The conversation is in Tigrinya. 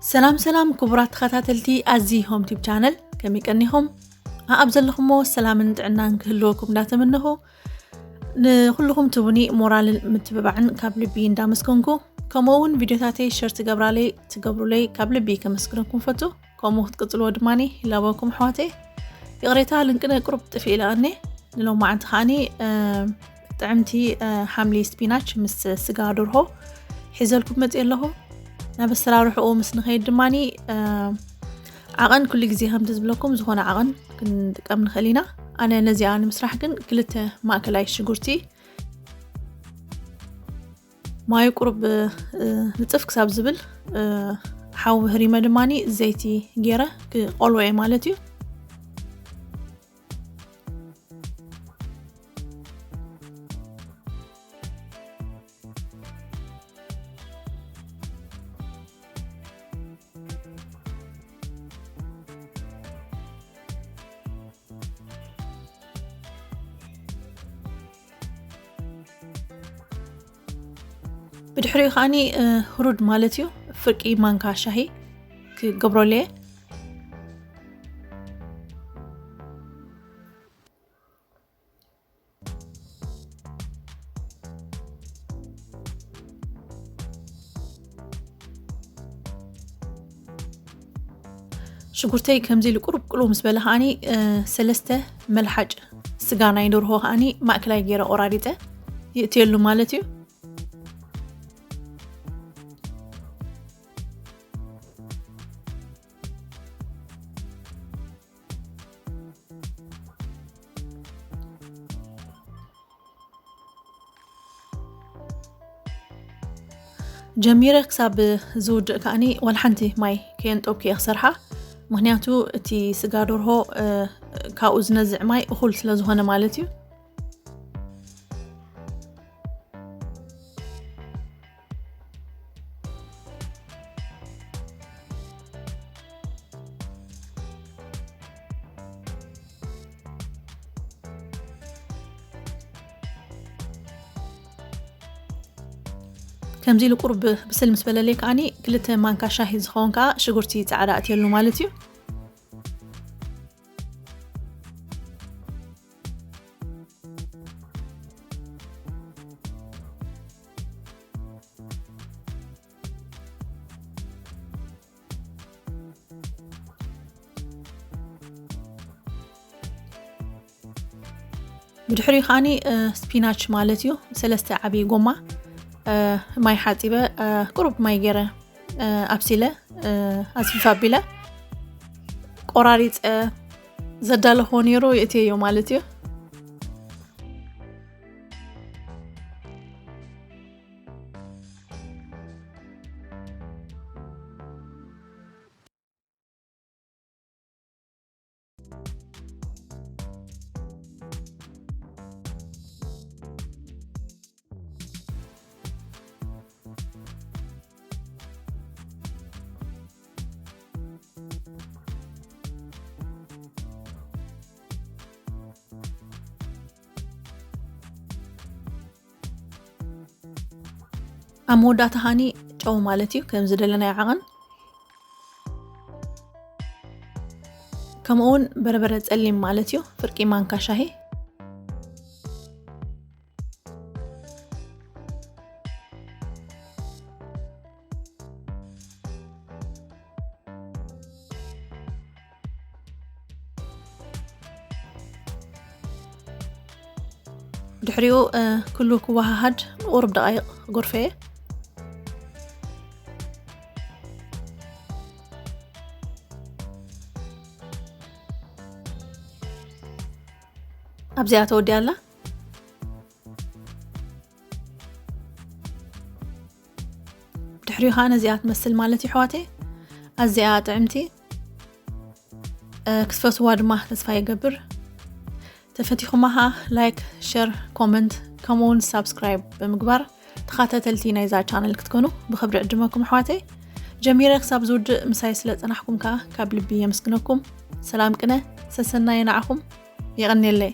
ሰላም ሰላም ክቡራት ተኸታተልቲ ኣዚ ሆም ቲብ ቻነል፣ ከመይ ቀኒኹም? ኣብ ዘለኹሞ ሰላምን ጥዕናን ክህልወኩም እንዳተመነኹ፣ ንኹልኹም ትቡኒ ሞራልን ምትብባዕን ካብ ልቢ እንዳመስገንኩ፣ ከምኡ እውን ቪድዮታተይ ሸር ትገብራለይ ትገብሩለይ ካብ ልቢ ከመስግነኩም ፈቱ። ከምኡ ክትቅጽልዎ ድማ ይላበኩም ኣሕዋተይ። ይቕሬታ ልንቅነ ቁሩብ ጥፊእ ኢለ ኣነ ንሎማዓንቲ ከዓኒ፣ እ፣ ጥዕምቲ፣ እ፣ ሓምሊ ስፒናች ምስ ስጋ ደርሆ ሒዘልኩም መጽእ ኣለኹ። ናብ ኣሰራርሕኡ ምስ ንኸይድ ድማኒ፣ እ፣ ዓቐን ኩሉ ግዜ ከምቲ ዝብለኩም ዝኾነ ዓቐን ክንጥቀም ንኽእል ኢና። ኣነ ነዚኣ ንምስራሕ ግን ክልተ ማእከላይ ሽጉርቲ ማዩ ቁሩብ፣ እ፣ ንጽፍ ክሳብ ዝብል፣ እ፣ ሓዊ ህሪመ ድማኒ ዘይቲ ገይረ ክቆልዎ እየ ማለት እዩ። ብድሕሪኡ ከዓኒ፣ እ፣ ህሩድ ማለት እዩ፣ ፍርቂ ማንካ ሻሂ ክገብረሉ እየ። ሽጉርተይ ከምዚ ኢሉ ቁሩብ ቅልው ምስ በለ ከዓኒ፣ እ፣ ሰለስተ መልሓጭ ስጋ ናይ ደርሆ ከዓኒ ማእከላይ ገይረ ቆራሪፀ ይእትየሉ ማለት እዩ። ጀሚረ ክሳብ ዝውድእ ከዓኒ ዋላ ሓንቲ ማይ ከየንጠብኩ እየ ክሰርሓ። ምኽንያቱ እቲ ስጋ ደርሆ፣ እ፣ ካብኡ ዝነዝዕ ማይ እኹል ስለ ዝኾነ ማለት እዩ። ከምዚ ኢሉ ቁሩብ ብስል ምስ በለለይ ከዓኒ ክልተ ማንካ ሻሂ ዝኸውን ከዓ ሽጉርቲ ፃዕዳ ኣትየሉ ማለት እዩ። ብድሕሪኡ ከዓኒ፣ እ፣ ስፒናች ማለት እዩ። ሰለስተ ዓብዪ ጎማ፣ እ፣ ማይ ሓፂበ፣ እ፣ ቁሩብ ማይ ገይረ፣ እ፣ ኣብሲለ፣ እ፣ ኣስፊፍ ኣቢለ ቆራሪፀ ዘዳለኽዎ ነይሩ የእትየዮ ማለት እዩ። ኣብ መወዳእታ ሃኒ ጨው ማለት እዩ፣ ከም ዝደለናዮ ዓቐን። ከምኡ እውን በርበረ ጸሊም ማለት እዩ፣ ፍርቂ ማንካ ሻሂ። ድሕሪኡ፣ እ፣ ኩሉ ክወሃሃድ ንቁሩብ ደቃይቕ ክጎርፈየ። ኣብዚኣ ተወዲኣ ኣላ። ድሕሪኡ ኸዓ ነዚኣ ትመስል ማለት እዩ፣ ኣሕዋተይ። ኣዚኣ ጥዕምቲ፣ እ፣ ክትፈትዋ ድማ ተስፋ ይገብር። ተፈቲኹማ ኸዓ ላይክ፣ ሸር፣ ኮመንት፣ ከምኡ እውን ሳብስክራይብ ብምግባር ተኸታተልቲ ናይዛ ቻነል ክትኮኑ ብኽብሪ ዕድመኩም፣ ኣሕዋተይ። ጀሚረ ክሳብ ዝውድእ ምሳይ ስለ ጸናሕኩም ከኣ ካብ ልቢ የመስግነኩም። ሰላም ቅነ፣ ሰሰናየ ንዓኹም። የቐንየለይ።